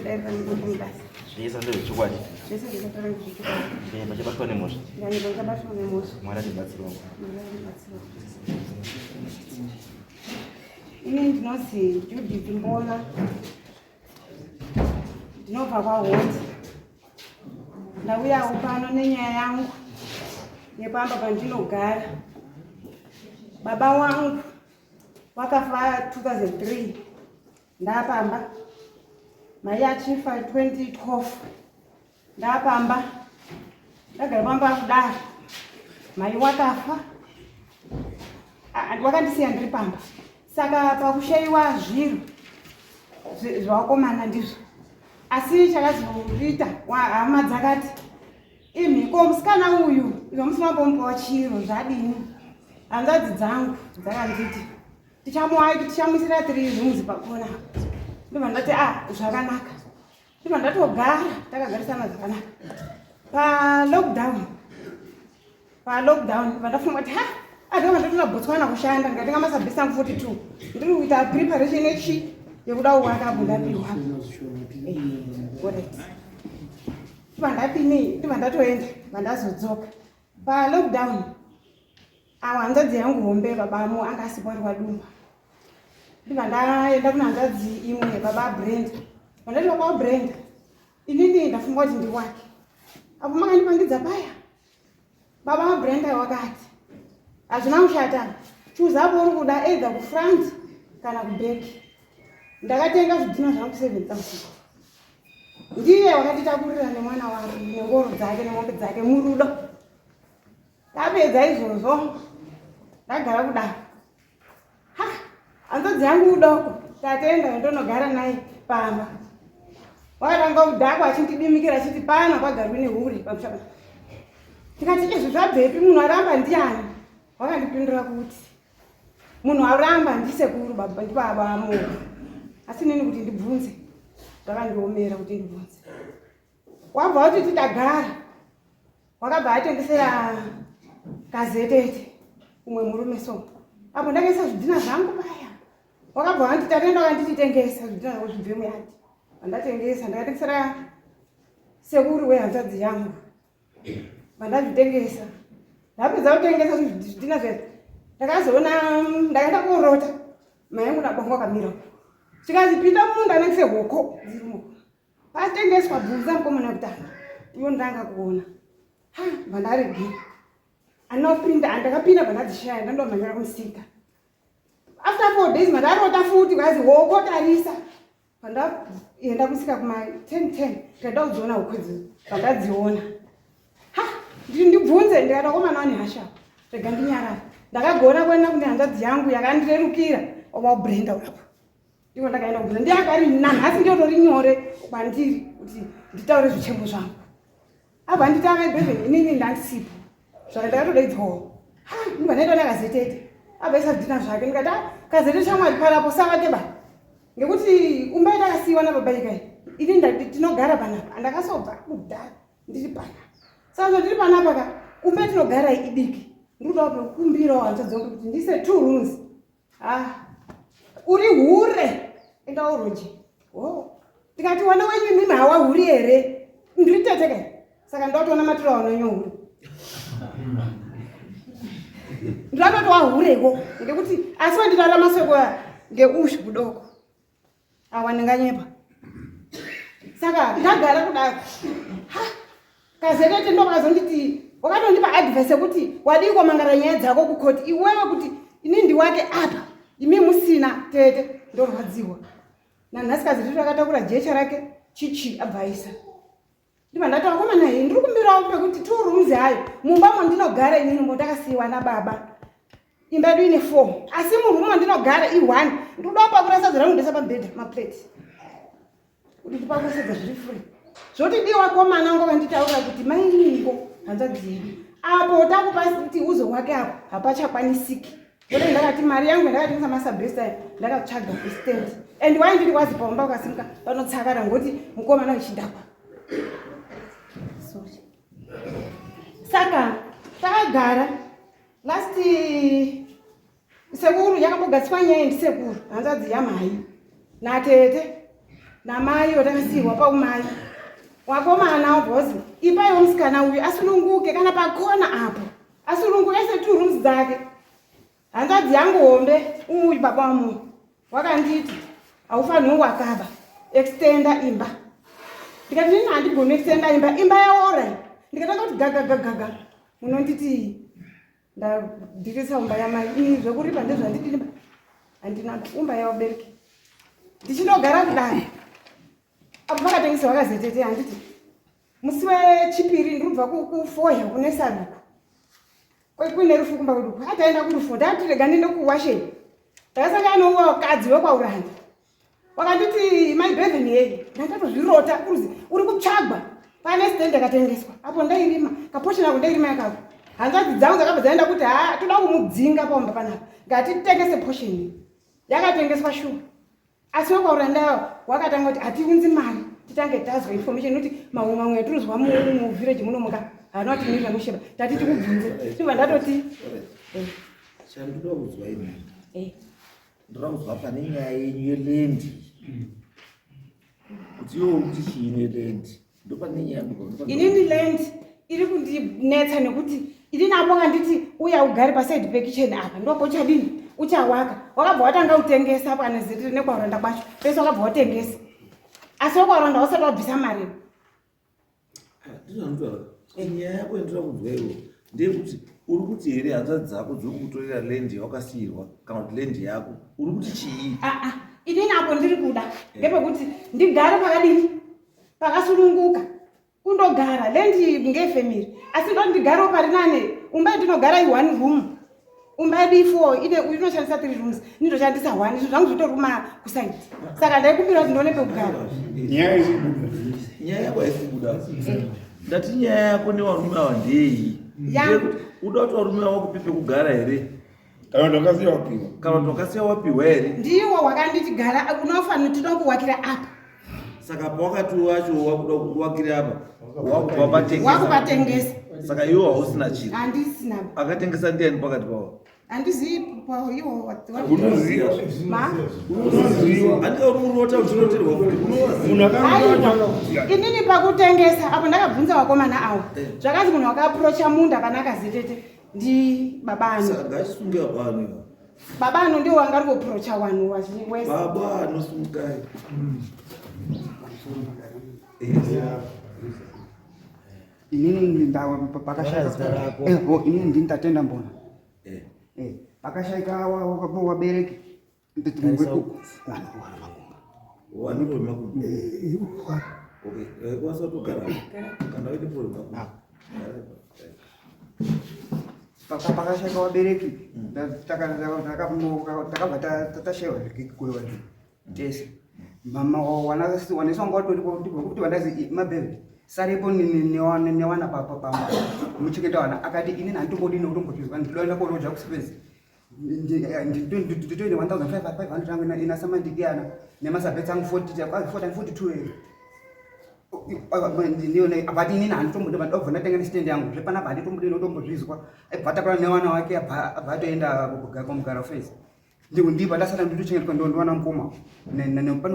Ndairira ndikundimubasa. Zvese ndezvechokwadi. Zvese ndinotaura ndezvechokwadi. Ndikanyamba chabatwa nemhosva. Ndikanyamba chabatwa nemhosva. Mwari atibatsirawo. Mwari atibatsirawo. Ini ndinonzi Judith Mbola. Ndinobva kwaHoti. Ndauyawo pano nenyaya yangu yepamba pandinogara. Baba wangu wakafa 2003 ndapamba mai achifa 2012 ndapamba ndagara pamba kudaro mai wakafa wakandisiya ndiri pamba saka pakushaiwa zviro zvawakomana ndizvo asi chakazoita hama dzakati imhiko musikana uyu zvamusina kumbomupawo chiro zvadini hanzvadzi dzangu dzakanditi tichamuwaiki tichamuisira tiri rooms pakona ndobva ndati a ah, zvakanaka ndobva ndatogara takagarisana zvakanaka palockdown palockdown ndobva ndafunga kuti ha adova ndotoda botswana kushanda ndikatenga masabhisi angu 42 ndiri kuita preparation yechi yekuda kuvaka apo ndapiwa eh, ndobva ndapini ndobva ndatoenda vandazodzoka palockdown Awa hanzvadzi yangu hombe babamo anga asipo ari kwadumba. Ndibva ndaenda kuna hanzvadzi imwe baba Brenda. Vandati baba Brenda, inini ndafunga kuti ndiwake. Apo makandipangidza paya. Baba Brenda wakati hazvina kushata chuza apo uri kuda either kufront kana kuback. Ndakatenga zvidhina zvangu 7000. Ndiye wakatitakurira nemwana wake nengoro dzake nemombe dzake murudo. Tapedza izvozvo ndagara kudaro. Ha, hanzvadzi yangu udoko tatenda ndonogara naye pamba. Wakatanga kudhakwa achindidimikira achiti pano pagarwi nehure pamusha pa. Ndikati izvi zvabvepi munhu aramba ndiani? Wakandipindura kuti munhu aramba ndisekuru baba ndibaba amuka. Asi nini kuti ndibvunze zvakandiomera kuti ndibvunze. Wabva watiti tagara wakabva atengesera kazetete umwe murume so apo ndakaisa zvidhina zvangu paya wakabva wanditi tatenda wakanditi tengesa zvidhina zvako zvibve muyadi vandatengesa ndakatengesera sekuru wehanzvadzi yangu vandazvitengesa ndapedza kutengesa zvidhina zvedu ndakazoona ndakaenda korota mai yangu nabongo akamira chikazi pinda mumunda anengise hoko dzirimo patengeswa bvunza mukomana kutanga uyo ndanga kuona ha vandaregera anopinda andakapinda vandadzishaya ndandomhanyira kumusika after 4 days mandarota futi kwazi hoko tarisa pandaenda kusika kuma 10 10 ndikaida kudziona hoko idzi pandadziona ha ndibvunze ndikati akomana wani hasha rega ndinyarara ndakagona kuenda kune hanzvadzi yangu yakandirerukira ovabrenda urapo Ndiko ndakaenda kubvunza ndiye akari nanhasi ndiyo tori nyore kwandiri kuti nditaure zvichemo zvangu. Abva anditi amai Bevan inini ndandisipo. Zvaka ndakatodaidzwawo. Ha, ndibva ndaita nakazetete. Abva isa zvidhina zvake ndikati ah, kazete shamwari parapo savake ba. Ngekuti umba yatakasiiwa nababa ikai. Ini ndati tinogara panapa. Andakasobva kudhara ndiri panapa. Saka ndiri panapa ka kumba yatinogara idiki. Ndikuda kukumbirawo hanzvadzi yangu kuti ndiise two rooms. Ah, uri hure enda uroje oh. Tikati wana wenyu imimi hawahuri here? Ndiri tete kai, saka ndatoona matiro aona nyohure ndinatoti wahurewo ngekuti asi wanditaura masoko aya ngeushu kudoko awa ndinganyepa saka ndagara kudaro ha kazetete ndokazonditi wakatondipa advice yekuti wadii kwamangara nyaya dzako kukoti iwewe kuti ini ndiwake apa imi musina tete ndorwadziwa nanhasi kazetete akatakura jecha rake chichi abva aisa Ndibva ndati vakomana hei ndiri kumbirawo pekuti 2 rooms hayo mumba mondinogara inini mondakasiiwa nababa imba yedu ine 4 asi muroom mandinogara i1 ndikuda kupakura sadza rangu ndesa pamubhedha maplate kuti ndipakure sadza zviri free zvoti dii wakomana ngo vanditaurira kuti mainingo hanzvadzi yedu apo takupa kuti uzowake apo hapachakwanisiki Kune ndakati mari yangu ndakatengesa masabhesi ayo ndakatsvaga kustand and why ndiri kwazi paumba ukasimuka panotsakara ngoti mukomana wechidhakwa. Sorry. Saka takagara last sekuru yakambogadziswa nyaya ndisekuru hanzvadzi yamhai natete. Namai watakasiirwa paumai. Wakomana wabhozi, ipaiwo musikana uyu asununguke kana pakona apo. Asununguke aise two rooms dzake. Hanzvadzi yangu hombe uyu baba wamu wakanditi haufanirwi wakaba extenda imba. Ndikati nini handigoni extenda imba, imba yaora. Ndikatanga kuti gaga gaga gaga. Munonditi ndadhirisa umba yamai ini zvekuripa ndezvandidini handina umba yavabereki ndichinogara kudai apo pakatengeserwa kazetete handiti musi wechipiri ndiri kubva kufoya kune saruku kuine rufu kumba kwedu ataenda kurufu ndati rega ndiende kuwasheni ndakasangana nowakadzi wekwauranda wakanditi mai beven yei ndandatozvirota kuruzi uri kutsvagwa pane stand yakatengeswa apo ndairima kaposheni ako ndairima yakako hanzvadzi dzangu dzakabva dzaenda kuti ha toda kumudzinga paumba panapa ngatitengese posheni yakatengeswa shuwa asi wekwauranda wakatanga kuti hatiunzi mari titange tazwa information kuti mamwe mamwe atiruzwa muvillage munomuka haana kutimirira musheba tati tikubvunze tibva ndatoti Chandoda kuzwa ini. Ndoda kuzwa pane nyaya yenyu yelendi. Kuti iwe uri kuti chii nelendi? Ndopane nyaya yangu. Inini land iri kundinetsa nekuti inini apo kanditi uya ugare pasaidi pekicheni apa ndopo uchadini uchawaka wakabva watanga kutengesa pane zitiri nekwauranda kwacho pese wakabva watengesa asi wekwauranda wasati wabvisa mari. Ndinotaura nyaya yako yandinoda kunzwa iwo ndeyekuti uri kuti here hanzvadzi dzako dziri kukutorera land yawakasiirwa kana kuti land yako uri kuti chii? Aa, inini apo ndiri kuda ndepekuti ndigare pakadini pakasununguka kundogara land ngefamily asi ndoti ndigarewo pari nane umba yandinogara i one room umba yedu i4 ine inoshandisa 3 rooms indoshandisa 1 izvo zvangu zvitori kuma kusaidi saka ndaikumbira kuti ndione pekugara. Nyaya isi kubuda. Nyaya yako haisi kubuda. Ndati nyaya yako nevarume ava ndeyi? Yangu. Uda kuti varume ava vakupe pekugara here? Kana kuti wakasiya wapiwa. Kana kuti wakasiya wapiwa here? Ndiwo wakanditi gara unofanira tinokuwakira apa. Saka pawakati wacho wakuda kuwakira apa wakubva patengesa. Wakupatengesa. Saka iwe hausina chiro. Handisina. Akatengesa ndiani pakati pavo? Handizivi iwo. Unoziva. Ma? Unoziva. Handika uri kurota uchiroterwa kuti unowaziva. Munhu akanga Inini pakutengesa apo ndakabvunza vakomana avo. Zvakanzi munhu wakaprocha munda pana kazetete ndi baba ano. Saka ngachisunge baba ano iwo. Baba ano ndiwo wanga ari kuprocha vanhu wese. Baba ano sungai. Inini pakashaika inini ndini Tatenda Mbona. Pakashaika wabereki pakashaika wabereki takabva tashaiwa zvekugoiwa tese. Mama wanesa wanga watoripo kuti vandazi mabhebhi sarepo newana pamba muchengeta wana akati inini handitombodini nekutombozvizwa ndinoenda koroja kusipezi nditoine 1500 yangu inasamandikiyana nemasabhets angu 42 here but inini handitombodi ndobva ndatenga nestand yangu zvepanapa handitombodi nekutombozvizwa abva atakura newana wake abva atoenda kumugara face ndipo ndasara nditochengetwa ndowana mukoma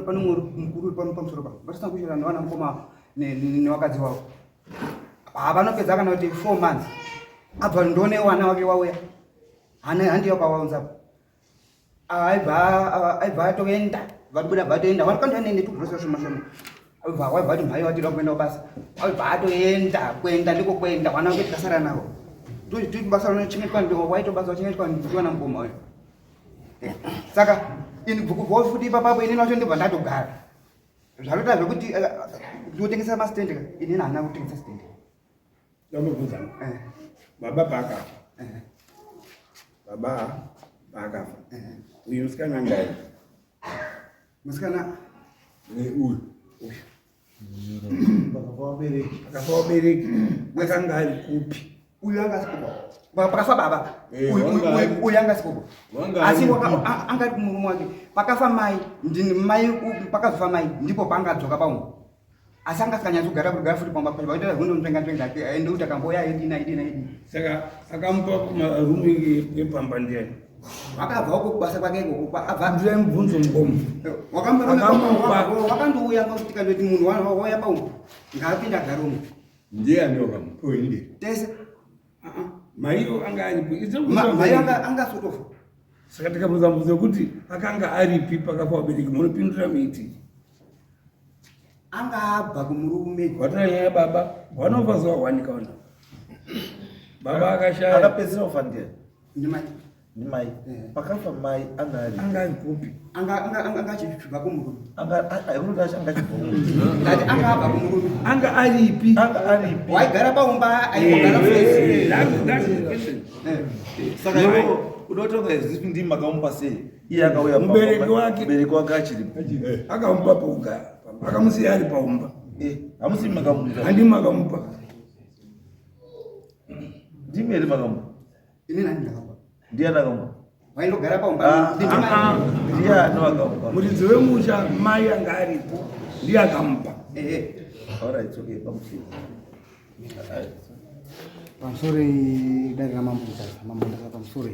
pano mukuru pamusoro pa ndasara kuchera ndowana mukoma newakadzi wavo havanopedza kana kuti 4 months abva ndone wana wake wauya handiyo kwawaunza aibva atoenda vabuda vatoenda vakandoenda netugrosa shoma shoma abva waibva ati mhai watida kuenda kubasa aibva atoenda kuenda ndiko kuenda wana wake tikasara navo basa rinochengetwa waitobasa wachengetwa ndiwana mukoma uyo saka kubva futi ipapapo inini wacho ndibva ndatogara zvatoita zvekuti ndikutengesa mastand inini handina kutengesa stand. Ndamubvunza baba paakafa. Baba paakafa uyu musikana angai musikana uyu uyu akafa wabereki akanga ari kupi? Uyu anga asikubo pakafa baba uyu anga asikubo asi anga ari kumurume wake pakafa mai mai pakazofa mai ndipo paangadzoka paumwe asi anga asikanyatsi kugara kugara futi pamba pacho vaita zvondonzvenga nzvenga ende kuti akamboya idina idina idina. Saka akamupa marumu epamba ndiani? Wakabva uko kubasa kwake ikoko abva. Ndira mubvunzo mukomo. Wakamupa wakandouya kuti kandoti munhu wauya paumba ngaapinda agaromo. Ndiye ani wakamupa uyu ndiye. Tese. Maiyo anga aripo. Maiyo anga anga sotofa. Saka tikabvunza mubvunzo kuti akanga aripi pakafa vabereki munopindura miti. Anga abva kumurume. Watora nyaya baba wanofa zuva wanika wana. Baba akashaya. Akapedzisira kufa ndiye. Ndimai. Ndimai. Pakafa mai anga ari. Anga ari kupi? Anga anga anga achibva kumurume. Anga akunoti achi anga achibva kumurume. Ndati anga abva kumurume. Anga aripi? Anga aripi? Waigara paumba aigara face. That's the question. Saka iwe unotonga izvi ndimi makamupa sei? Iye akauya Mubereki wake. Mubereki wake achiripo. Akamupa pekugara. Akamusiya ari paumba. Hamusi makamupa. Handimi makamupa. Ndimi here makamupa? Ini nani ndakamupa? Ndiani akamupa? Waindogara paumba. Ndiani akamupa? Muridzi wemusha mai anga aripo ndiye akamupa. All right, okay, pamusoro. Pamusoro dare ramambo Mutasa, mambo Mutasa pamusoro.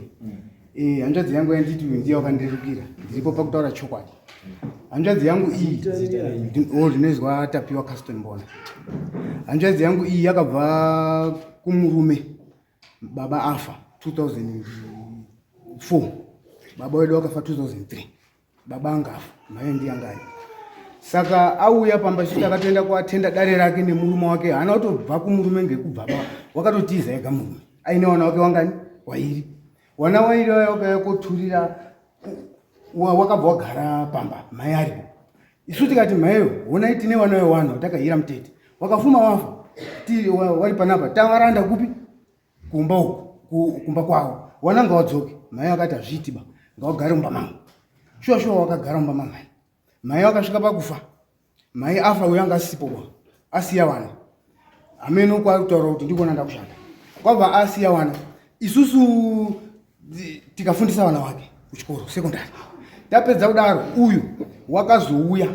Hanzvadzi yangu yanditi uyu ndiye wakandirukira. Ndiripo pakutaura chokwadi. Hanzvadzi yangu iyi ndinoizwa Tapiwa Caston Mbona. Hanzvadzi yangu iyi yakabva kumurume baba afa 2004. Baba wedu wakafa 2003. Baba angafa, mai ndiye anga ari. Saka auya pamba isu takatoenda kuatenda dare rake nemurume wake. Haana kutobva kumurume ngekubva ba. Wakatotiza ega murume. Aine wana wake wangani? Wairi. Wana wairi waya wakauya koturira wakabva wagara pamba mai aripo. Isu tikati maiyo honai tine wana wewana watakahira mutete. Wakafuma wafa. Wari panapa tavaranda kupi? Kumba uku, kumba kwavo. Wana ngawadzoke. Mai akati hazviiti ba. Ngawagare mumba mangu. Shuwa shuwa wakagara mumba mamai. Mai wakasvika pakufa. Mai afa uyo anga asipo ba. Asiya wana. Ameno kwakutaura kuti ndikona ndakushanda. Kwabva asiya wana. Isusu tikafundisa vana wake kuchikoro secondary. Tapedza kudaro uyu wakazouya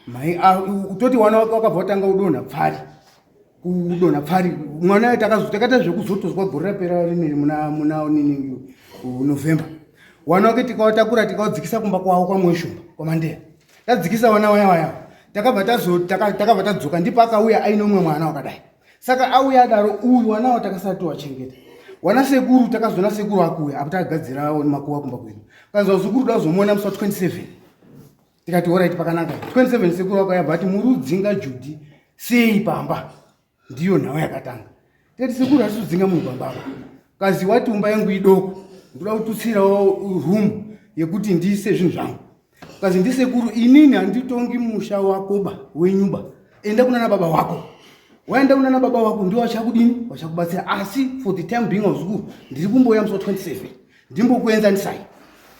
mai toti wana wake wakabva watanga kudonha pfari. Kudonha pfari mwana takaita zvekuzotozwa gore rapera rineri muna nini November. Wana wake tikawatakura tikawadzikisa kumba kwavo kwaMweshumba kwaMandeya. Tadzikisa wana waya waya. Takabva takabva tadzoka ndipo akauya aine umwe mwana wakadai. Saka auya adaro uyu wana wa takasati towachengeta. Wana sekuru takazoona sekuru akuuya apo takagadzira makuva kumba kwedu. Kanzwa sekuru tazomuona musi wa 27. Tikati alright pakanaka. 27 sekuru akauya but murudzinga Judy sei pamba. Ndiyo nhau yakatanga. Tikati sekuru hatisi kudzinga munhu pamba apa. Kazi wati umba yangu idoko. Ndoda kututsirawo room yekuti ndiise zvinhu zvangu. Kazi ndisekuru inini handitongi musha wako ba wenyuba. Enda kunana baba wako. Waenda kunana baba wako ndiwo vachakudini? Vachakubatsira. Asi for the time being wazukuru ndiri kumbouya musi wa 27. Ndimbokuenzanisai.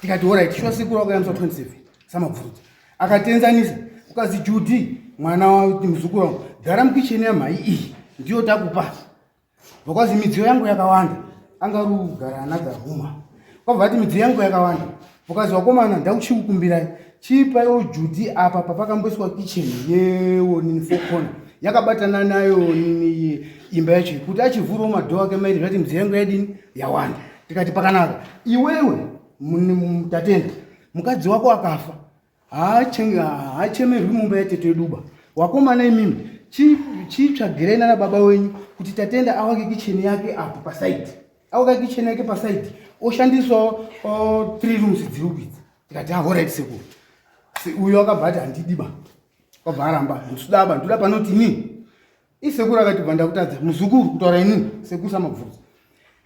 Tikati alright shuwa sekuru wakauya musi wa 27 samabvurudza. Akatienzanisa. Ukazi Judy mwana wa muzukuru wangu gara mukicheni yamhai iyi ndiyo takupa. Vakazi midziyo yangu yakawanda. Anga uri kugara another room. Kwabva ati midziyo yangu yakawanda. Vakazi vakomana ndakuchikukumbirai. Chipaiwo Judy apa papakamboiswa kitchen yewo nini four corner. Yakabatana nayo nini imba yacho kuti achivhurawo madhoo ake mairi zvati midziyo yangu yadini yawanda. Tikati pakanaka. Iwewe Tatenda mukadzi wako akafa haachemerwi mumba yatete yedu ba. Wakomana imimi chitsvagirai nana baba wenyu kuti Tatenda awake kitchen yake apo pasaidi. Awake kitchen yake pasaidi oshandisawo 3 rooms dziri kuidzi. Tikati alright sekuru. Uyo akabva ati handidi ba. Kwabva aramba ndisida ba ndoda panoti inini. Isekuru akati bva ndakutadza muzukuru kutaura inini sekuru samabvudzi.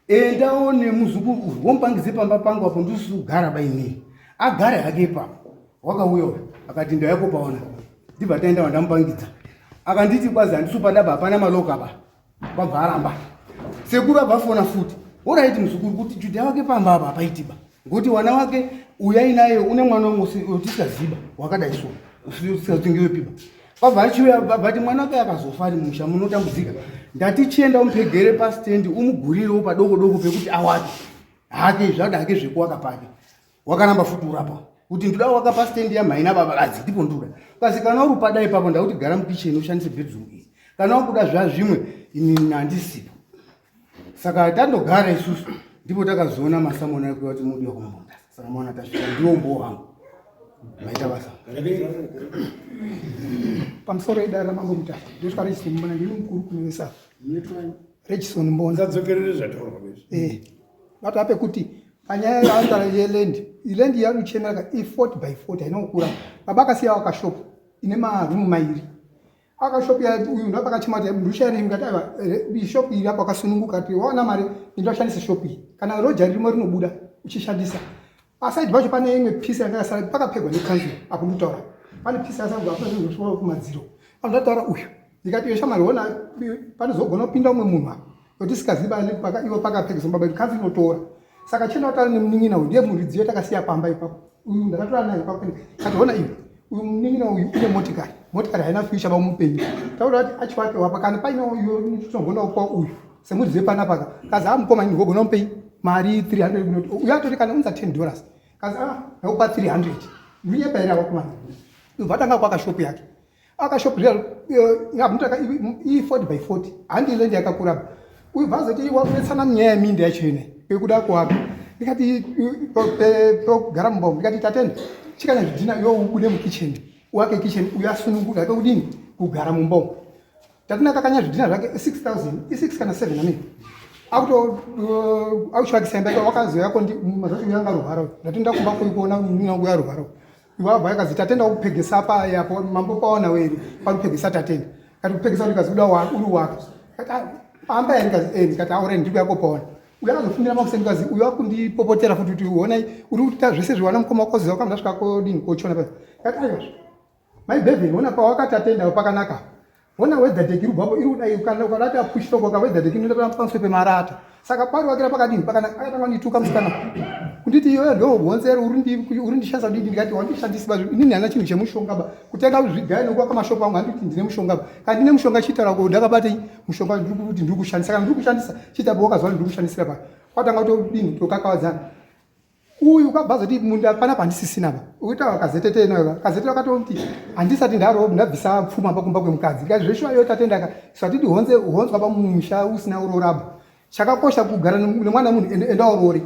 Endawo nemuzukuru uyu womupangidze pamba pangu apo ndisi kugara ba inini. Agare hake ipapo. Wakauya uyu akati ndauya kopaona. Ndibva taenda wandamupangidza. Akanditi kwazi handisi kupada ba hapana maloka ba. Kwabva aramba. Sekuru abva afona futi. Alright muzukuru kuti Judy wake pamba apa hapaiti ba. Ngokuti wana wake uyai naye une mwana umwe utisaziba wakadai so. Usisazingiwe ba. Kwabva achiuya baba ati mwana wake akazofa ari musha munotambudzika. Ndati chienda umupegere pastendi umugurirewo padoko doko pekuti awake. Hake zvada hake zvekuwaka pake. Wakaramba futi urapa. Kuti ndoda waka pastendi yamai nababa kadzi ndipo ndoda. Kazi kana uri pada ipapo ndakuti gara mukitchen ushandise bedroom iyi. Kana wakuda zvazvimwe ini handisipo. Saka tandogara isusu. Ndipo takazoona masamoni akuya kuti mudiwa kwamambo Saka maona tasvika ndiwo mbo wangu. Maita basa. Pamusoro edare raMambo Mutasa ndosvika Regison Mbona ndini mukuru kune vese ava. Regison Mbona. Usadzokerere zvataurwa izvi. Eh. Vati ape kuti panyaya yaataura yeland, iland yaruchemera ka i40 by 40 haina kukura. Baba akasiya wakashop ine maroom mairi. Akashop ya uyu ndopakachema kuti ndushaire ndikati aiwa shop iri apo akasununguka kuti waona mari ndoshandisa shop iyi. Kana roja ririmo rinobuda uchishandisa. Paside pacho pane imwe piece yanga yasara pakapegwa necouncil apo ndikutaura. Pane piece yasara apo zvinhu kumadziro. Apo ndataura uyu. Ndikati iyo shamwari hona panozogona kupinda umwe munhu apa. Kuti tisikazivi ivo pakapegwa baba yedu council inotora. Saka chena kutaura nemunin'ina uyu ndiye muridzi wetakasiya pamba ipapo. Uyu ndakatora naye ipapo. Kati hona iwe uyu munin'ina uyu une motikari. Motikari haina future bamupenyu. Taura kuti achiwake wapa kana paine uyu tinogona kupa uyu. Semuridzi wepanapa ka. Kazi amukoma ini ndogona kumupei mari 300 kunoti uyu atoti kana unza 10 dollars. Kazi ah ndakupa 300. Ndinyepa here awakumana. Ubva atanga kuaka shop yake. Aka shop real ngabmutaka i 40 by 40. Handi land yakakura. Uyu bvazoti wakunetsana nyaya yeminda yacho ine yekuda kuaka. Ndikati pogara mumba ndikati tatenda chikanya zvidhina iwe ubude mukitchen uake kitchen uyu asununguka ake kudini kugara mumba umu. Tatina kakanya zvidhina zvake 6000 i6 kana 7 amene. Akuto akuchivakisa imba yake wakazouya kondi mazvacho uyu anga arwara. Ndati ndakumba kuona munhu wangu yarwara. Iwabva yakazi tatenda kupegesa paya apo mambo paona weri parupegesa tatenda. Kati kupegesa kuti kazi uda uri wako. Kati pamba here kazi eh kati aure ndiri yako paona. Uyo akazofundira makuseni kazi uyo akundipopotera futi kuti uona uri kuita zvese zviwana mukoma wako ziva kwamda svika kodini kochiona paya. Kati aiwa. Mai Bevan ona pawakatatenda pakanaka. Hona weather deck iri kubvapo iri kudai kana ukadati apush toko ka weather deck inoenda pamusoro pemarata. Saka pari wakira pakadini pakanaka akatanga kundituka musikana. Kunditi iwewe ndo honzero uri ndi uri ndishandisa didi ndikati wandishandisi ba inini hana chinhu chemushonga ba kutenga zvigaya nekuaka mashopu angu handiti ndine mushonga ba kana ndine mushonga chitaura ko ndakabata mushonga ndiri kuti ndiri kushandisa kana ndiri kushandisa chitapo wakazwa ndiri kushandisira pa kwatanga kutodini tokakawadzana uyu kwabva zoti munda panapa handisisina pa uita kazetete inoyo kazetete wakatoti handisati ndaro ndabvisa pfuma pakumba kwemukadzi ndikati zveshuwa iyo tatendaka isu hatidi honze honzwa pamusha usina uroraba chakakosha kugara nemwana munhu enda urore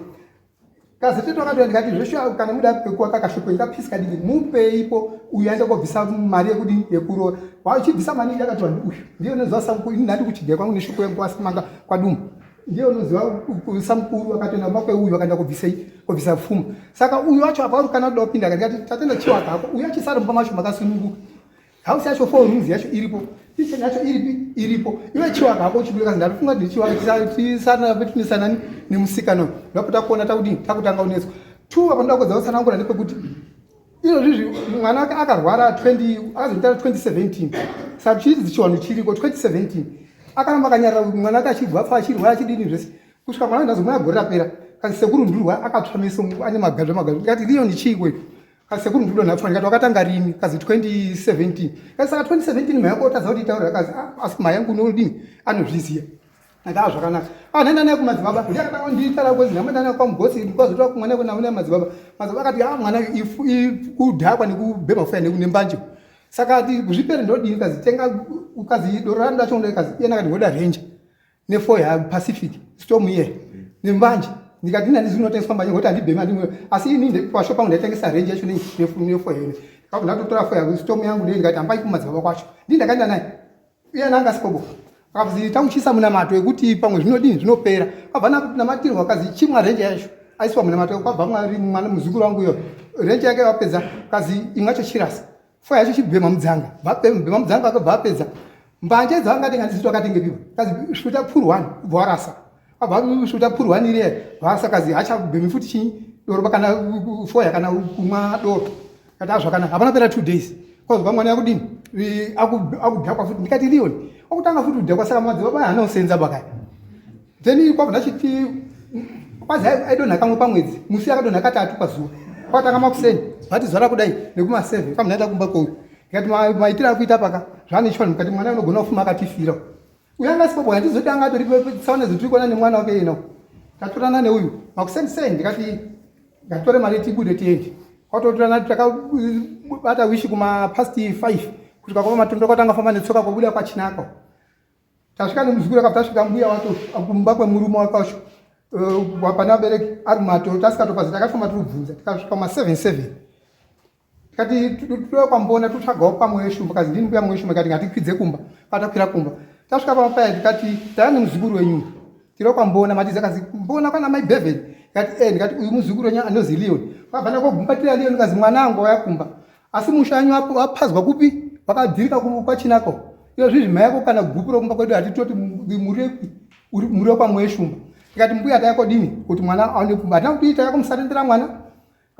kazetete wakatouya ndikati zveshuwa kana muda pekuwaka kashopo kapisi kadiki mupeipo uyu aenda kobvisa mari yekudi yekuroora wachibvisa mari yakatiwa uyu ndiyo unoziva samukuru ini ndandi kuchigaya kwangu neshopo yangu kwasimanga kwaduma ndiye unoziva samukuru akatoenda kumba kweuyu akaenda kubvisei kubvisa pfuma saka uyu wacho apa uri kana kuda kupinda ndikati tatenda chiwaka hako uyu achisara mumba macho makasununguka house yacho four rooms yacho iripo kitchen yacho iripi iripo iwe chiwaka hako uchibuda kazi ndatofunga kuti chiwaka tisana nemusikana uyu ndapota kuona takudini takutanga unetswa two apa ndoda kuedza kutsanangura ndepekuti izvozvizvi mwana wake akarwara 20 akazomutara 2017 saka chii chiwanhu chiriko 2017 akaramba akanyarara mwana wake achibva pfa achirwara achidini zvese kusvika mwana ndazomuona gore rapera kazi sekuru ndurwa akatsva meso ane magadzva magadzva ndikati riyo ndichiiko iko kazi sekuru ndurwa nhapfa ndikati wakatanga rini kazi 2017 kazi saka 2017 mhai yako otadza kuti itaurira kazi ah, asi mhai yangu unodini anozviziva Ndaa zvakanaka. Ah nenda naye kumadzibaba. Ndiye akatanga kunditara kwezi ndamenda naye kwamugosi ndikazotora kumwana kwena naye madzibaba. Madzibaba akati ah mwana ifu kudhakwa nekubhema fuya nembanje. Saka ati zvipere ndodini kazi tenga ukazi doro rangu racho ndikazi iyena akati ngoda ranger ne four ya Pacific storm iye nembanje. Ndikati nani zvinotengeswa mbanje ngokuti handibhemi handimwe asi ini pasho pangu ndaitengesa ranger yacho ne four yene. Ndakabva ndatotora four ya storm yangu ndikati hambai kumadzibaba kwacho. Ndini ndakaenda naye. Iye anga asikobo. Akazi takuchisa munamato wekuti pamwe zvinodini zvinopera. Abva namatirwa akazi chimwa renje yacho. Aiswa munamato kwabva mwari mwana muzukuru wangu uyo. Renje yake vapedza kazi imwe yacho chirasa. Fo yacho chibhema mudzanga. Vapema mudzanga akabva apedza. Mbanje dzavanga tenga ndizito akatenge piwa. Kazi shuta pfuru one kubva warasa. Abva shuta pfuru one iriye varasa kazi hachabhemi futi chinyi doro kana foya kana kumwa doro. Kati azvakanaka hapana pera 2 days kwazobva mwana yakudini akudhakwa futi ndikati lioni akutanga futi kudhakwa saka madzibaba haana kusenza bakaya then kwabva ndachiti kwazi aidonha kamwe pamwedzi musi akadonha katatu pazuva kwatanga makuseni vati zuva rakudai nekuma 7 kwabva ndaenda kumba kouyu ndikati maitiro akuita paka zvaane chivanhu mukati mwana unogona kufuma akatifira uyu anga asipo bwana ndizoti anga atori tsaona zitiri kuona nemwana wake ino tatorana neuyu makuseni sei ndikati ngatitore mari tibude tiende kwatotorana takabata wishi kuma past 5 kusvika kwa matondo kwatanga famba netsoka kwabuda kwachinaka tasvika nemuzukuru akabva tasvika mbuya wacho kumba kwemurume wake wacho Eh, pane vabereki ari mumatoro tasikatopazi takafamba tiri kubvunza tikasvika ma 77 tikati toda kwambona totsvagawo pamwe weshumba kazi ndini mbuya mweshumba ikati ngatikwidze kumba patakwira kumba tasvika pamba paya tikati taya nemuzukuru wenyu tiri kwambona matiza kazi mbona kwana mai Beverly ndikati eh ndikati uyu muzukuru wenyu anozi Leon kwabva ndakogumbatira Leon kazi mwana wangu waya kumba asi musha wenyu wapazwa kupi wakadhirika kwachinako iyo zvizvi mai yako kana gupu rokumba kwedu hatitoti murepi muri wekwaMweshumba tikati mbuya tayakodini kuti mwana aone kumba hatina kuti tayako musatendera mwana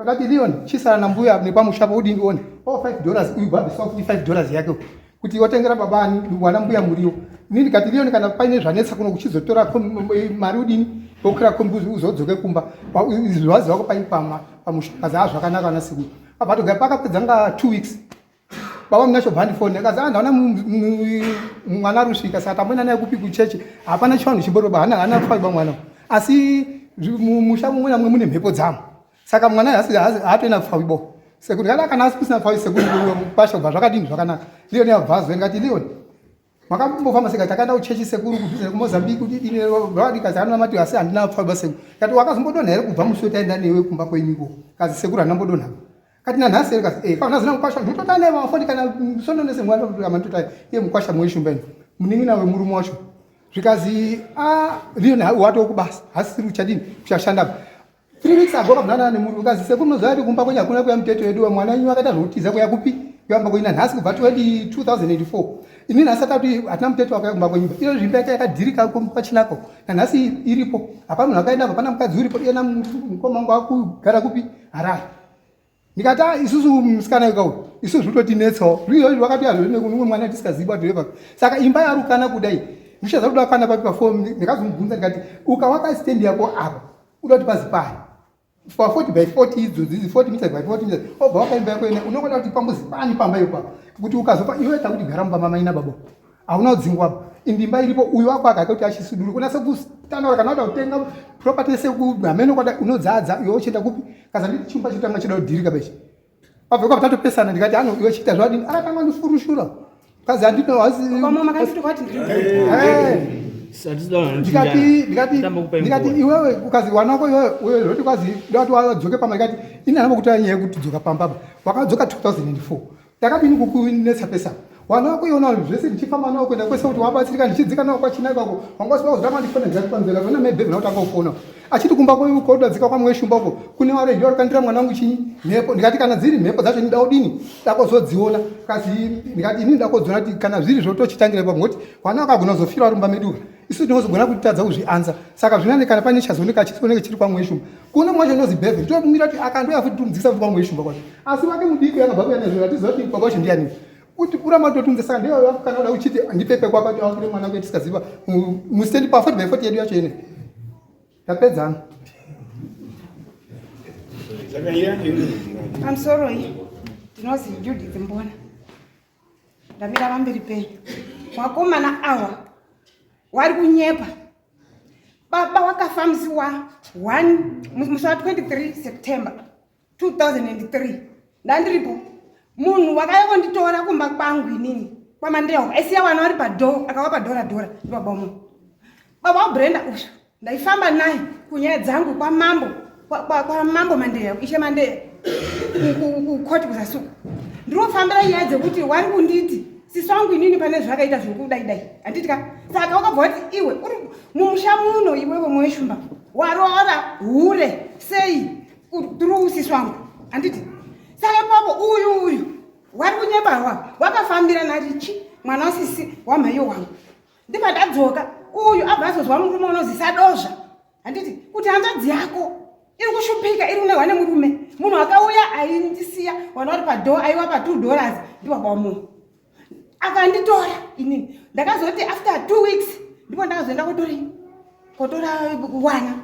Akati Leon chisara nambuya nepamusha paudi ndione. Oh 5 dollars uyu bhabhi futi 5 dollars yake kuti watengera baba ani wana mbuya muriwo. Ini ndikati Leon kana paine zvanetsa kuno kuchizotora mari udini wokwira kombi uzodzoke kumba. Zvazi wako paini pamusha kazi ah zvakanaka ana sekuru. Abva togara pakapedza nga 2 weeks. Baba munacho bhandi phone akazi ah ndaona mwana ari kusvika saka tamboenda naye kupi kuchechi hapana chivanhu chimbori baba hana hana pfaiba mwana asi musha mumwe namwe mune mhepo dzamo saka mwana haatoenda kupfawibo sekuru kana kana asi kusina pfawi sekuru pasha kubva zvakadini zvakanaka leon yabva zve ngati leon makambofamba seka takaenda kuchechi sekuru kudhuze kumozambique kudidini vadikazi anonamati asi handina pfawiba sekuru kati wakazombodonha here kubva musi wetaenda newe kumba kwenyuko kazi sekuru handina mbodonha kati nanhasi here kazi eh kana zina mukwasha ndotota naye mafoni kana sondo nese mwana amantota iye mukwasha mweshumba ino munin'ina wemurume wacho zvikazi a leon watoo kubasa hasisiri uchadini kuchashanda 3 weeks ago kabvunana nemurume kazi sekuru munoziva kuti kumba kwenyu hakuna kuya muteto yedu mwana wenyu akaita zvekutiza kuya kupi kuyamba kwenyu nanhasi kubva 2004 ini nhasi atati hatina muteto wakauya kumba kwenyu iyo zvimba yake yakadhirika kwachinako nanhasi iripo hapana munhu akaenda hapana mukadzi uripo iyena mukoma wangu akugara kupi harare ndikati ah, isusu musikana weka uyu isusu zvitotinetsawo izvozvi vakati azvozvinekumwe mwana tisikazivi badhirevha saka imba yarukana kudai ndichaza kuda kana papi pafom ndikazomubvunza ndikati ukawaka stand yako apa uda kuti pazi pai pa 40 by 40 idzodzi idzi 40 meters by 40 meters obva wakaimba yako ine unokoda kuti pambuzi pani pamba ipa kuti ukazopa iwe takuti gara mumba mamaina baba hauna kudzingwa indimba iripo uyu wako akaita kuti achisuduri unase kutanura kana uda kutenga property yese hameno kwada unodzadza iwe uchienda kupi kaza nditi chumba chitanga chida kudhirika bechi pabva kwa tatopesana ndikati ano iwe chiita zvadini akatanga ndifurushura kazi andino hasi ndikati ndikati ndikati iwewe ukazi wana wako iwewe wewe zvoti kwazi ndati wadzoke pamba ndikati ini handina kutora nyaya yekuti dzoka pamba apa wakadzoka 2004 Ndakadini kukunetsa pesa wana wako iona zvese ndichifamba nawo kuenda kwese kuti wabatsirika ndichidzika nawo kwachina ikako wanga usina kuzoramba ndifona ndikati kona mai bhebhi nautanga kufona achiti kumba kodadzika kwamwe shumba uko kune warendi warikandira mwana wangu chinyi mhepo ndikati kana dziri mhepo dzacho ndida kudini ndakozodziona kazi ndikati ini ndakodziona kuti kana zviri zvotochitangira ipapo ngokuti wana wakagona kuzofira vari mumba medu isu tinozogona kutadza kuzvianza saka zvinani kana pane chazooneka chisioneke chiri kwamwe shumba kune mwacho unozi bhevhe tomira kuti akandoya futi tomudzikisa futi kwamwe shumba kwacho asi wake mudiki akabva kuya nezvo atiziva kuti baba wacho ndiani kuti uramba totunze saka ndiyo kana uda uchiti ndipepe kwako kuti awakire mwana wake tisikaziva mustendi pa 40 by 40 yedu yacho ine tapedzana pamusoroi ndinozi judith mbona ndamira pamberi penyu wakomana awa wari kunyepa baba wakafa musi wa 1 musi wa 23 september 2003 ndandiripo munhu wakauya konditora kumba kwangu inini kwamandewa aisiya vana vari padhoo akavapa dhora dhora ndibaba munhu baba wabrenda uyu ndaifamba naye kunyaya dzangu kwamambo kwamambo mandeya ishe mandeya kukoti kuzasuku ndinofambira nyaya dzekuti wari kunditi sisi wangu inini pane zvakaita zvekudai dai handiti ka saka wakabva wati iwe uri mumusha muno iwewe moyeshumba waroora hure sei through sisi wangu handiti saka ipapo uyu uyu wari kunyebarwa wakafambira narichi mwana wasisi wamhaiyo wangu ndibva ndadzoka uyu abva azozwa murume unozi sadozva handiti kuti hanzvadzi yako iri kushupika iri unehwa nemurume munhu akauya aindisiya wana vari padoo aiwa pa two dollars ndiwaba wamunhu akanditora inini ndakazoti after two weeks ndipo ndakazoenda kotori kotora wana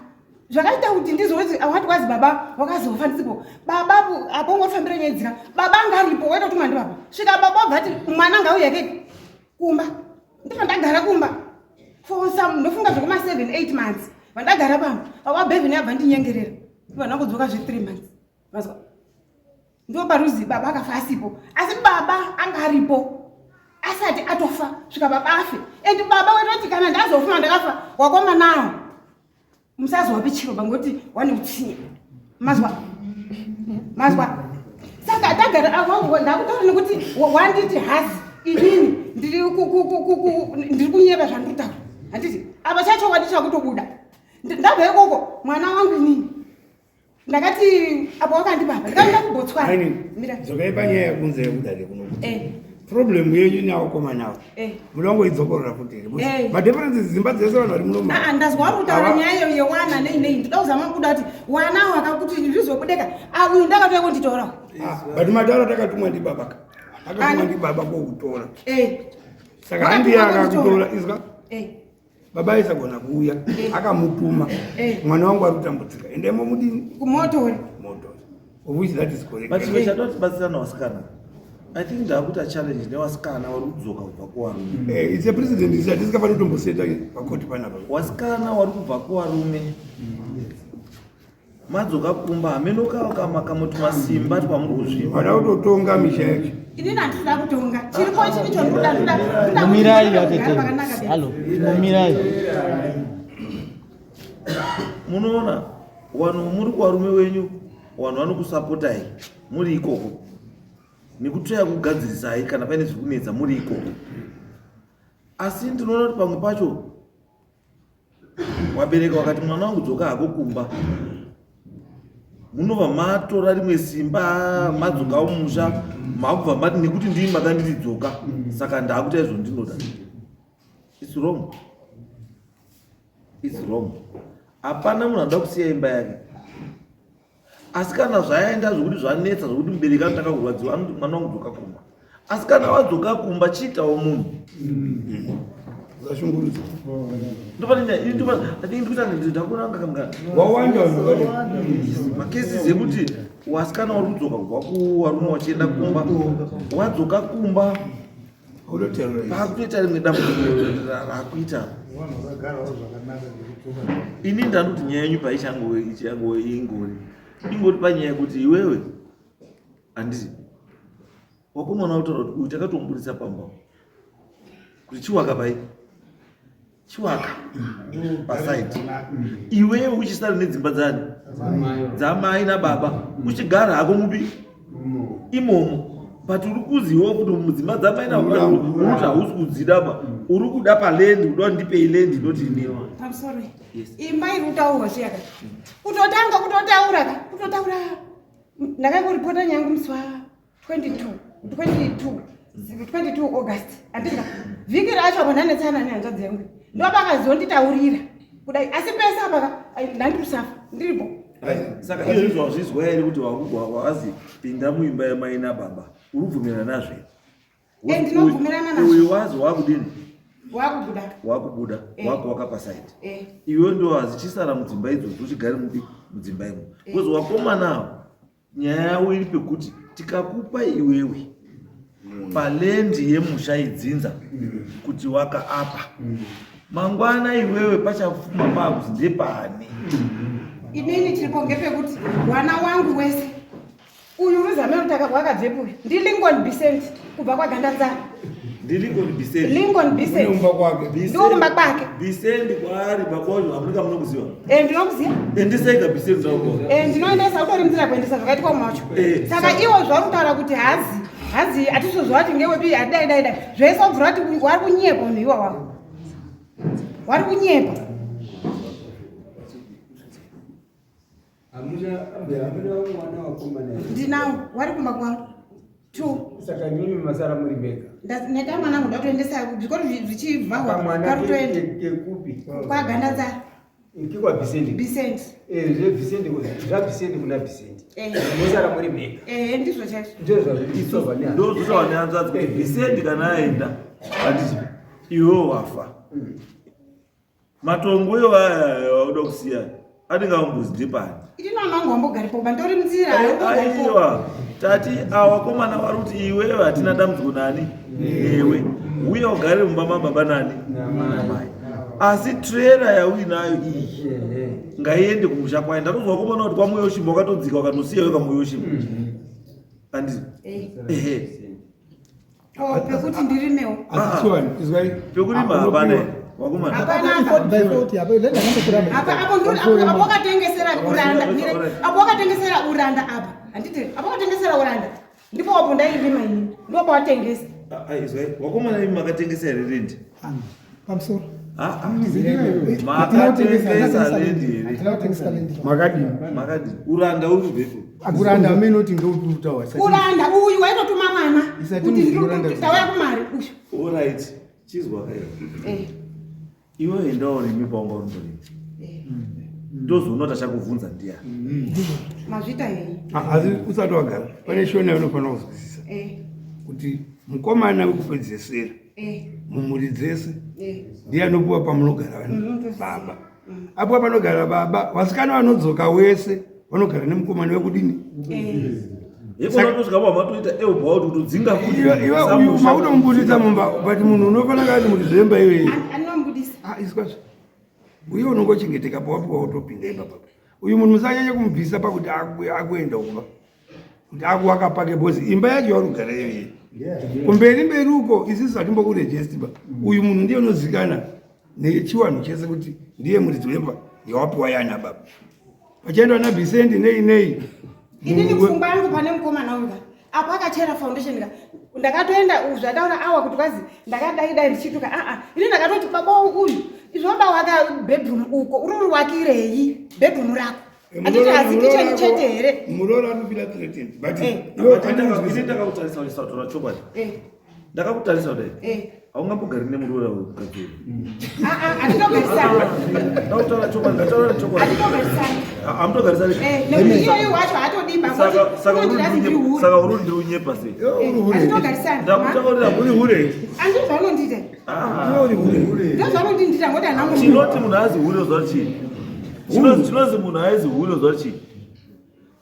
zvakaita kuti ndizoti awati wazi baba wakazofa ndisipo baba apo ungofambira nyaya dzika baba anga aripo waita kuti mwandi baba svika baba wabva ati mwana ngauye keke kumba ndipo ndagara kumba for some ndofunga zvekuma 7 8 months vandagara pamba baba bevin abva ndinyengerera vana kudzoka zve 3 months mazwa ndo paruzi baba akafa asipo asi baba anga aripo asati atofa svika baba afe and baba wetoti kana ndazofuma ndakafa wakomanawo Musazowape chiro bangoti wane utsinye. Mazwa. Mazwa. Saka tagara awangu ndakutaura nekuti wanditi hazi inini ndiri ndiri kunyeba zvandiri kutaura. Handiti apa chachokwadi chakutobuda. Ndabva ikoko mwana wangu inini. Ndakati apo wakandipa apa ndakaenda kuBotswana. Mira. Dzokai panyaya yekunze yekudare kuno. Eh. Problem yenyu nevakomana ava. Eh. Muda kungoidzokorora futi here? Eh. Madifferences dzimba dzese vanhu vari muno. Ah, ndazwa vari kutaura nyaya iyo yewana nei nei. Ndoda kuzama kubuda kuti wana wakakuti zvizobudeka. Ah, uyu ndakatouya kunditorawo. Ah, but mataura takatumwa ndibaba ka. Akatumwa ndibaba kokutora. Eh. Saka handiye akakutora izwa. Eh. Baba aisagona kuuya eh. akamutuma eh. mwana wangu ari kutambudzika endai momudini kumotori motori of which that is correct but chimwe chatotibatsira nawasikana i think ndakuita challenge newasikana wari kudzoka kubva kuwarume eh, it's a president is atisingafaniri kutomboseta pakoti panapa wasikana wari kubva kuwarume Madzoka kumba hameno kama kamuti masimba twamuri kuzvipa. Vada kutotonga misha yacho. Inini handisida kutonga. Chiripo chini chondoda ndoda. Mumirai vatete. Hello. Mumirai. Munoona vanhu muri kuvarume wenyu vanhu vanokusapotai muri ikoko nekutoya kugadzirisai kana paine zviri kunetsa muri ikoko asi ndinoona kuti pamwe pacho Wabereka wakati mwana wangu dzoka hako kumba munobva matora rimwe simba madzoka mumusha makubva mati nekuti ndii makanditi dzoka saka ndaakuita izvo ndinoda. It's wrong. It's wrong. Hapana munhu anoda kusiya imba yake. Asi kana zvaenda zvekuti zvanetsa zvekuti mubereki anotanga kurwadziwa anoti mwana wangu dzoka kumba. Asi kana wadzoka kumba chiitawo munhu. Usashungurudza. Wawanda macases ekuti wasikana wari kudzoka kubva kuwarume wachienda kumba wadzoka kumba pakutoita rimwe dambudziko rakuita ini ndanoti nyaya yenyu paichango ingori ingori panyaya yekuti iwewe handiti wakomana utaura kuti uyu takatomuburitsa pamba kuti chiwaka pai chiwaka pasaidi iwewe uchisara nedzimba dzani dzamai nababa uchigara hako mupi imomo but uri kuziwa kuti mudzimba dzamai nababa uruti hausi kudzida ba uri kuda palendi kuda ndipei lendi inoti inewa pamusoro imba iri kutaurwa zviyaka kutotanga kutotaura ka kutotaura ndakangoripota nyangu musi wa 22 22 22 August andika vhiki racho apo ndanetsana nehanzvadzi yangu ndopakazonditaurira kudai asi pese apa ndandikusafa ndiripo. Saka izvozvo wazvizwa here kuti wazi pinda muimba yamai nababa uri kubvumirana nazvo here? Eh, ndinobvumirana nazvo. Uyu wazi wakudini? Wakubuda. Wakubuda, eh. Wakuwaka pasaidi. Eh. Iwe ndo wazi chisara mudzimba idzodzo uchigare mupi mudzimba imo. Because wakomana ava nyaya yavo iri pekuti tikakupa iwewe palendi yemusha idzinza kuti waka apa mangwana iwewe pachafuma pakuzi ndepani. Inini chiripo ngepekuti wana wangu wese uyu ruzameno wakabvepi uyu ndiLincoln Bisent kubva kwaGandanzara. NdiLincoln Bisent. Lincoln Bisent. Ndikumba kwake. Ndikumba kwake. Bisent kwaari baba wacho hamuna kamunokuziva. Eh ndinokuziva. Endesai Bisent ndauko. Eh ndinoendesa utori munzira kuendesa zvakaitwa macho. Eh, Saka iwo zvauri kutaura kuti hazi hazi atisozwa kuti ngewepi adai dai dai. Zvese ubvira kuti wari kunyepa munhu iwa wako. Wari kunyepa. Hamuna hamuna mwana wakomana here? Ndinawo wari kumba kwangu. Two. Saka ndimi masara muri mega. Neta mwana wangu ndatoendesa zvikoro zvichibva Kamwana karutoenda kekupi? kwaGandanzara. Kikwa Vicente. Vicente. Eh, zve Vicente zva Vicente kuna Vicente. Eh. Mosara muri mega. Eh, ndizvo chaizvo. Ndizvo zvazvinoitwa nehanzvadzi. Ndozvinoitwa nehanzvadzi kuti Vicente kana aenda handiti iwewe wafa. Matongo iwo aya auda kusiya anenge ambozi ndepani? Ini mama wangu wambogaripo bandori munzira. Aiwa tati awakomana vari kuti iwewe hatina dambudziko nani newe uye ugare mumba mababa nani namai asi trailer yauinayo iyi ngaiende kumusha kwayo. Ndatozwa wakomana kuti kwaMoyoshimba wakatodzika wakanosiya weka Moyoshimba anditi ehe pekuti ndirimewo asi chiwani izwai pekurima hapana. Wakomana. Hapana apa. 40 by 40 apa land akambokura Apa apo ndo apo apo wakatengesera uranda. Mire, Apo wakatengesera uranda apa. Handiti apo wakatengesera uranda. Ndipo apo ndairima ini. Ndipo pawatengesa. Ah, ah, izwai wakomana imi makatengesa here rendi? Pamusoro. Ah, ah. Hatina kutengesa Makatengesa rendi here? hatina kutengesa land. Makadini? Makadini? Uranda uri kubvepo. Uranda amene kuti ndoutawa. Uranda uyu waitotuma mwana Isati kuti muzi uranda. tauya kumari uyu. Alright. Chizwa kai. Eh. Iwe endawo rimi paunga uri. Ndozoona tachakubvunza ndiyani. Mazvita henyu. Asi usati wagara pane shona yaunofanira kuzwisisa Eh. kuti mukomana wekupedzesera Eh. mumhuri dzese Eh. ndiye anopuwa pamunogara vanhu baba. Apuwa panogara baba, vasikana vanodzoka wese vanogara nemukomana wekudini. Eh. Yekona tosvika pa matoita elbow out kutodzinga futi. Iwe iwe uyu mautomubudisa mumba, but munhu unofanira kati muri zvemba iyoyi. Anomubudisa. Ah, iswazvo uye unongochengeteka pawapiwa utopinda ipapa. Uyu munhu musanyanye kumubvisa pakuti akuenda kumba kuti akuwaka pake, because imba yacho yaurikugara iyoyi kumberi mberi uko isusu hatimbokurejestiba. Uyu munhu ndiye unozikana nechiwanhu chese kuti ndiye muridzi wemba yawapiwa yana baba, pachaendwa naBhisendi nei nei. Inini pfungwa yangu pane mukomana uyu ka, apo akachera foundation ka, ndakatoenda zvataura awa kuti kwazi ndakadai dai ndichituka. Aa, ini ndakatoti baba uyu izvoda waka bedroom uko uri uriwakirei bedroom rako? Handiti hazi kitchen chete here? Muroora anofila threatened, but Eh. Ini ndakakutarisa kuti sautaura chokwadi. Eh, Ndakakutarisa kudai. eh. Haungambogari nemuroora wemukadzi uyu. Aa, hatitogarisana. Ndakutaura chokwadi, ndataura chokwadi. Hatitogarisana. Hamutogarisani. Eh, nekuti iyoyo wacho hatodimba. Saka saka uri ndiri unyepa sei? Hatitogarisana. Ndakutaurira uri hure. Andi zvaunondiita. Iwe uri hure. Ndo zvaunondindiita ngoti hanangu. Chinoti munhu azi hure zva chii? Chinozi munhu aizi hure zva chii?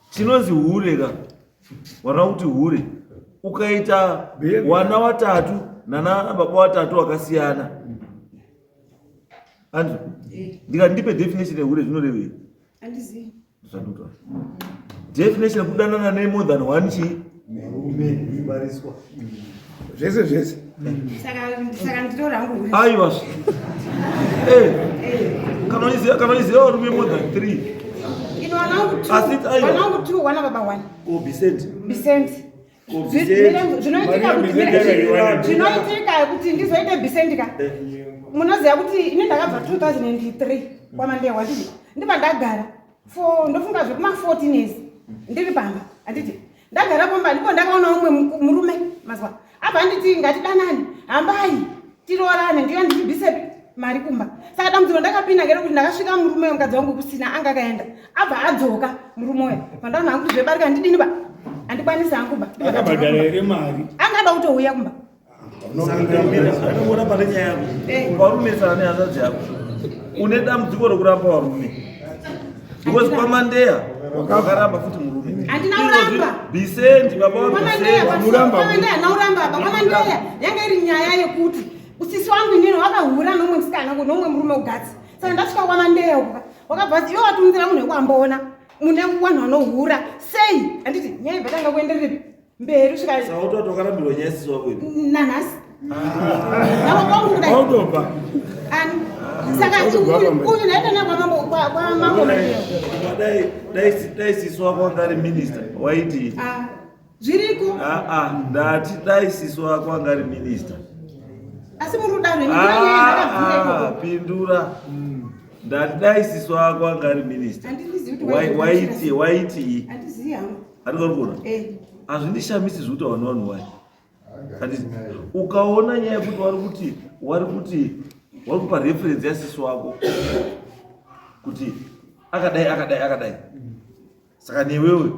Chinozi hure ka. Wana kuti hure. Ukaita wana watatu nana baba watatu wakasiyana. Andrew, ndikati ndipe definition yehure zvinorevei? Andizivi. Zvandinotaura. Definition yekudanana ne more than one chii? Murume Zvese zvese. Saka nditora hangu hure. Aiwa. Eh. Kana uchiziva varume more than 3. Ino wanangu two. Aiwa. Wanangu two, wana baba one. Ko Bisenti. Bisenti. Ko Bisenti. Zvinoitika kuti Maria Bisenti akaiwana. zvinoitika kuti ndizoite Bisenti ka. Munoziva kuti ini ndakabva 2003 kwaMandewa, handiti? Ndibva ndagara for ndofunga zvekuma 14 years ndiri pamba, handiti? Ndagara pamba ndipo ndakaona umwe murume mazwa abva handiti ngatidanane, hambai tiroorane, ndiyo ndichibvise mari kumba. Saka dambudziko ndakapinda ngerekuti ndakasvika murume wemukadzi wangu kusina, anga akaenda, abva adzoka murume uya. Pandaona hangu kuti zvebarika handidini ba, handikwanisi hangu ba. Akabhadhara here mari? Angada kutouya kumba. Saka pane nyaya yako. Eh. Varume nehanzvadzi yako. Une dambudziko rekuramba varume. Because kwaMandeya wakaramba futi murume. Handina kuramba. Bisendi baba wa KwaMandeya. Bisendi. KwaMandeya handina kuramba apa. KwaMandeya yanga iri nyaya yekuti usisi wangu inini wakahura nomwe musikana, nomwe murume ugatsi. Saka ndasvika kwaMandeya uka wakabva ati iwe watiunzira munhu wekuamboona mune vanhu vanohura sei? Handiti nyaya ibva tanga kuenderepi mberi kusvika Saka utoti wakarambirwa nyaya sisi wako ini. Nanhasi navo kudai. Wautobva. Ani saka uyu ndaita naye kwamambo Mandeya. Dai sisi wako wanga ari minista waiti? Ah, zviriko. Ah, ah, ndati dai sisi wako wanga ari minista. Asi muri kudaro ini Ah, ndakabvira. pindura. Ndati dai sisi wako anga ari minista. Handizivi kuti Waiti waiti? Handizivi hangu. Andikari kuona. Eh. Hazvindishamisi zvekuti vanhu vanhu wai. Handiti ukaona nyaya yekuti vari kuti vari kupa reference yasisi wako kuti akadai akadai akadai, saka newewe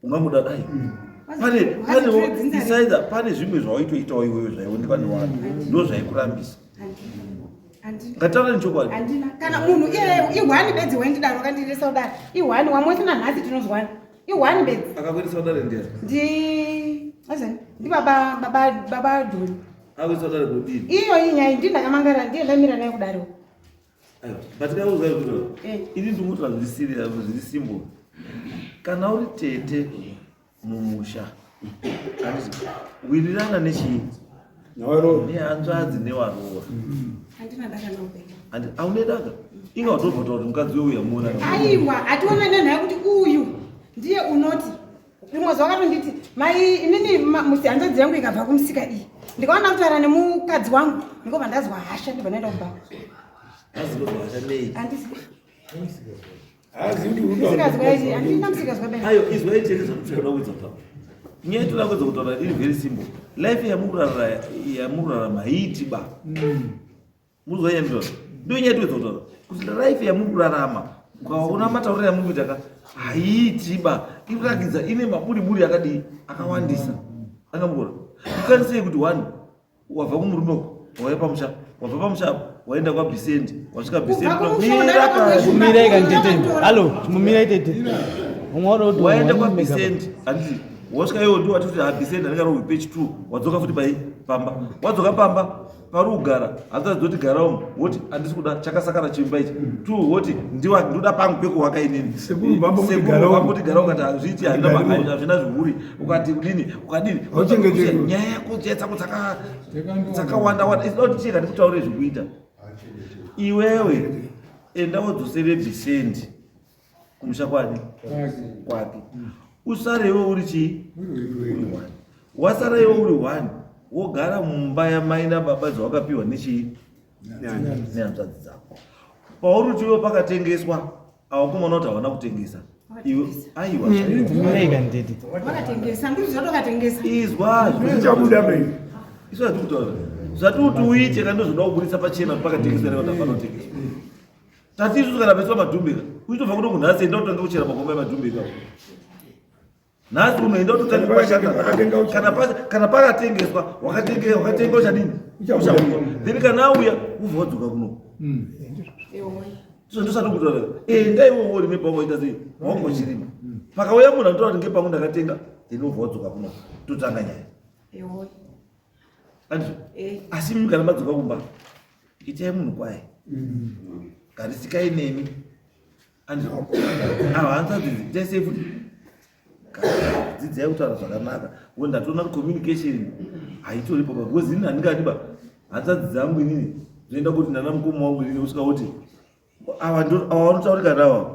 ungangoda dai pane isaidza pane zvimwe zvawaitoitawo iwewe zvaionekwa nevanhu, ndo zvaikurambisa. Ngataura nechokwadi. Handina kana munhu iyeye. Ihwani bedzi wendidaro wakandiendesa kudare, ihwani wamwese. Nanhasi tinozwana, ihwani bedzi. Akakuendesa kudare ndiani? Ndi azani, ndibaba baba baba Joni. Akuendesa kudare kudini? Iyo iyi nyaya ndi ndakamangara, ndiye ndamira naye kudare. Aiwa, but kauza kuti Eh. ini ndinokuti hazvisiri, zviri simple. Kana uri tete mumusha, handiti wirirana nechii? Nawaroora. Nehanzvadzi newaroora. Handina. Handina daka naupenyu. Handi aune daka. Inga watobva kuti mukadzi weuya muona. Aiwa, hationa nenhaya kuti uyu ndiye unoti rimwe zuva akatonditi mai inini hanzvadzi yangu ikabva kumusika iyi ndikaona kutaura nemukadzi wangu ndikobva ndazwa hasha ndibva ndaenda kumba. Azvinozwa hasha nei? Handisi. Musikazwa ichi, handina musikazwa bene. Ayo izwai chete zvatoda kuedza kutaura. Nyaya yatoda kuedza kutaura iri very simple. Life yamurarama haiiti ba. Muzwa nyaya ndinotaura. Ndiyo nyaya yatoedza kutaura. Kuti life yamurarama ukaona matauriro yamuri kuita ka haiiti ba. Iri kurakidza ine maburi buri akadii akawandisa. Angamukura. You can't say kuti one wabva kumurume uko wauya pamusha wabva pamusha apo waenda kwaBhisenti wasvika Bhisentimirai kani tete hallo chimumirai tete waenda kwaBhisenti handiti wasvika iwo ndi watoti haBhisenti anenge ari page 2 wadzoka futi pai pamba wadzoka pamba pari kugara hanzvadzi dzoti gara umu woti handisi kuda chakasakara chimba ichi two woti ndiwa ndoda pangu pekuwaka inini Sekuru vambo kuti Sekuru gara umu. vambo kuti gara ukati hazviiti hazvina zvihuri ukati kudini ukadini Hauchengeteki. nyaya yako dzako dzakawanda wanda isina kuti chii kandikutaure zvekuita iwewe enda wodzosere bhisendi kumusha kwani kwake usare iwe uri chii uri one wasara iwe uri one wogara mumba yamai nababa dzawakapiwa nechii nehanzvadzi dzako pauri kuti iwe pakatengeswa awakomana kuti hawana kutengesa iwe aiwa Mumirai kani tete Vakatengesa, ndizvo zvatokatengesa. izwa Zvichabuda bei. izwa zvatiri kutaura zvatiri kuti uite kana ndozvoda kuburitsa pachena kuti pakatengeswa here kana kuti hapana kutengeswa tati isusu kana paiswa madhumbe ka uchitobva kuno kunhasi enda kutanga kuchera makomba emadhumbe ipapo nhasi unoenda kutotanga pashanda kana pakatengeswa wakatenga uchadini uchauya then kana auya ubva wadzoka kuno izvo ndosati kutaura enda iwe worime pangu waita sei wanga uchirima pakauya munhu anotaura kuti ngepangu ndakatenga then ubva wadzoka kuno totanga nyaya andizvo asi mimi kana madzoka kumba itai munhu kwaye garisikai nemi andizvo ava hanzvadzi itai sei futi dzidzai kutaura zvakanaka o ndatoona kuti communication haitoripo pa because inini handingadi ba hanzvadzi dzangu inini zvinoenda kuti nana mukoma wangu inini usvika kuti ava vanotaurika nava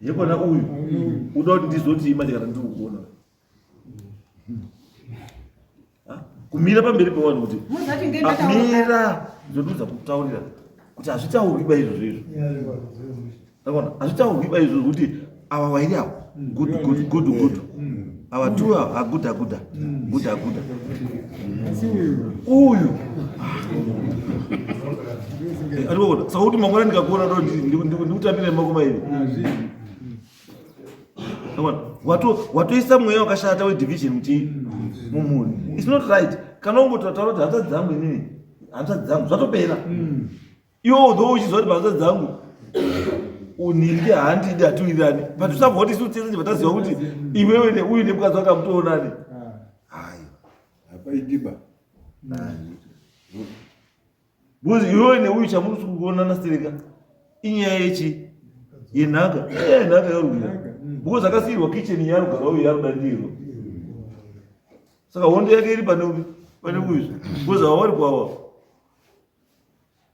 yekona uyu uda kuti ndizoti imanje kana ndiri kukuona kumira pamberi pevanhu kuti mira ndinoudza kutaurira kuti hazvitaurwi ba izvozvo izvo akona hazvitaurwi ba izvozvo kuti ava vairi ava good good good good ava two ava aguda guda guda guda uyu arikuona saka kuti mangwana ndikakuona ndo ndikutambira maoko mairi watoisa mweya wakashata wedivision muchii mumhuri its not right kana ungototaura kuti hanzvadzi dzangu inini hanzvadzi dzangu zvatopera iwe although uchiziva kuti hanzvadzi dzangu uningi handidi hatiwirirani but usabva kuti isu tese tibva taziva kuti iwewe neuyu nemukadzi wake hamutoonani hayi hapaitiba because iwewe neuyu chamuri kuonana stereka inyaya yechi yenhaka inyaya yenhaka yarwira because akasiyirwa kitchen yarugara uyu yaruda ndiro saka hondo yake iri pane upi pane uyu because ava vari kwawa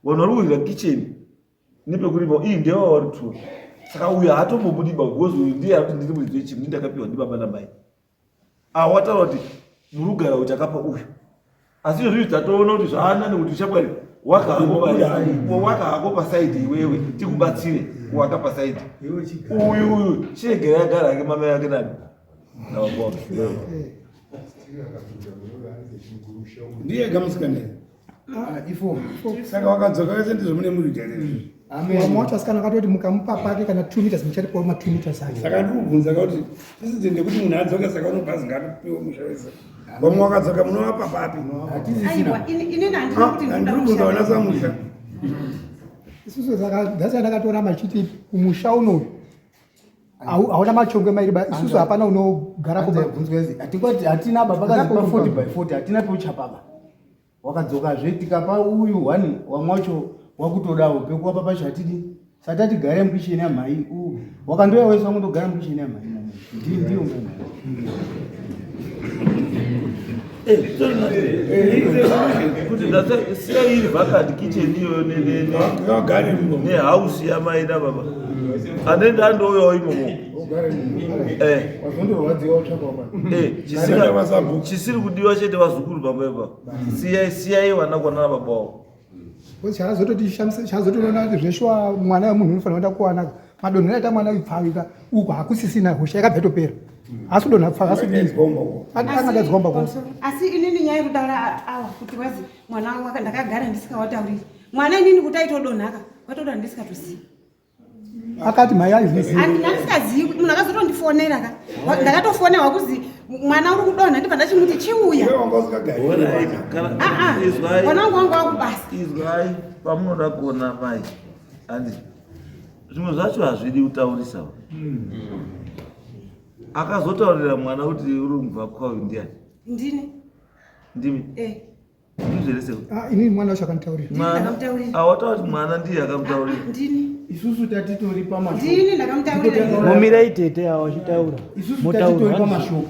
vanhu vari kurwira kitchen nepekurima iyi ndeyava vari tua saka uyu haatombobudi ba because uyu ndiye akuti ndiri muridzi wechinhu ndi ndakapiwa ndibaba namai awa wataura kuti murugara uyu takapa uyu asi izvozvi tatoona kuti zvaanani kuti shamwari waka hako pasaidi iwewe tikubatsire waka pasaidi uyu uyu chiregera yagara yake mama yake nani nababa wake ndiye gamusikana ifo saka wakadzoka wese ndizvo mune muri kuita izvi Vamwe wacho asikana akatoti mukamupa pake kana 2 meters mucharipawo ma 2 meters acho saka ndiri kubvunza kuti president yekuti munhu adzoka saka unobhazi ngaatopiwe musha wese vamwe wakadzoka munovapa papi Aiwa, inini handina kuti ndiri ndinoda kubvunza musha. vana samusha isusu saka that's ndakatoramba ndichiti kumusha unoyu hauna machongwe mairi ba isusu hapana unogara kuba Hatingati hatina baba kazi pa 40 by 40 hatina peuchapaba wakadzokazve tikapa uyu one wamwe wacho wakutodawo pekuwapa pacho hatidi sati tigare mukicheni yamhai wakandoya wese wangondogara mukicheni yamhai ndiyo mhai. Eh, kuti siya iri vacant kitchen iyoyo nehouse yamai nababa anende andouyawo imomo. Eh. Eh, chisiri kudiwa chete vazukuru pamba ipa. Siyai vana kwana nababa wavo. Chazotoona kuti zveshuwa mwana wemunhu unofanira kuenda kuwana madonhero aita mwana ipfavika uku hakusisina hosha yakabva yatopera, asi kudonha pfava asi angadaidzwa kumba kwavo. Asi inini nyaya yekutaura awa kuti wazi mwana wangu ndakagara ndisikawatauriri mwana inini kuti aitodonhaka watodonha ndisikatozivi. Akati mai aizvizivi. Handisikazivi, munhu akazotondifonera ka, ndakatofonerwa kuzi mwana uri kudonha, ndibva ndachimuti chiuya. Ah, ah, mwana wangu wangu wakubasa. Izwai, pamunoda kuona mai, handi zvimwe zvacho hazvidi kutaurisa. Akazotaurira mwana kuti uri kubva kwayo ndiani? Ndini. Ndimi? Eh. Ndizverese. Ah, inini mwana wacho akanditaurira. Ndakamutaurira. Awataura kuti mwana ndiye akamutaurira? Ndini. Isusu tatitori pamashopu. Ndini ndakamutaurira. Mumirai tete awo achitaura. Isusu tatitori pamashopu,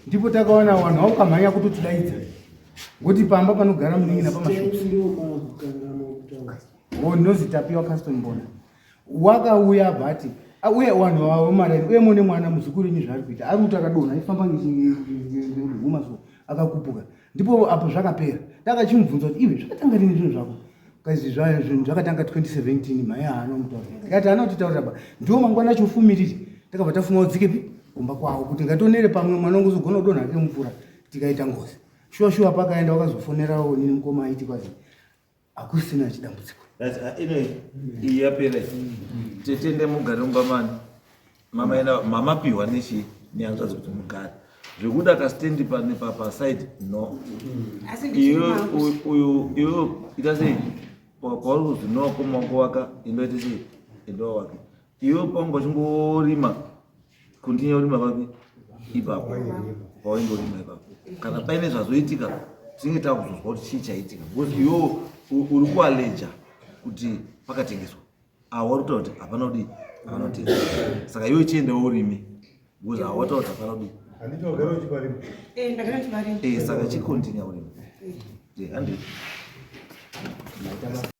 ndipo takaona vanhu vakamhanya kutotidaidza ngokuti pamba panogara munin'ina pamashopu ndinozi Tapiwa Caston Mbona. Wakauya abva ati uye vanhu vavo maraini uye mune mwana muzukuru inyi zvaari kuita, ari kuti akadonha aifamba nguma so akakupuka. Ndipo apo zvakapera. Takachimubvunza kuti iwe zvakatanga rini zvinhu zvako, kazi zvinhu zvakatanga 2017. Mhai haana mutaurira, tikati haana kutitaurira ba. Ndiwo mangwana acho fumiriri takabva tafuma udzikepi kumba kwavo kuti ngationere pamwe mwana wangu uzogona kudonha ake mumvura tikaita ngozi. Shuwa shuwa pakaenda wakazofonerawo nini mukoma aiti kwazi hakusina chidambudziko. Ino iyi yapera. Tetende mugare mumba mani mama ena mamapiwa nechi nehanzvadzi kuti mugare, zvekuda kastendi pane pasaidi no. Asi ndichiri Iwe mangu. Uyu iwe ita sei pauri kuzi no koma wako waka indoite sei indowa wake iwe panga uchingorima kundinya urima papi ipapo pawaingorima ipapo. Kana paine zvazoitika tinenge takuzozwa kuti chii chaitika, because iwe uri kualeja kuti pakatengeswa, awa uri kutaura kuti hapana kudii, hapana kutengeswa. Saka iwe chiendawo urime because awataura kuti hapana kudii. Handiti wagara uchiparima? Eh, ndagara ndichiparima. Eh, saka chikontinya urime. Eh, handiti.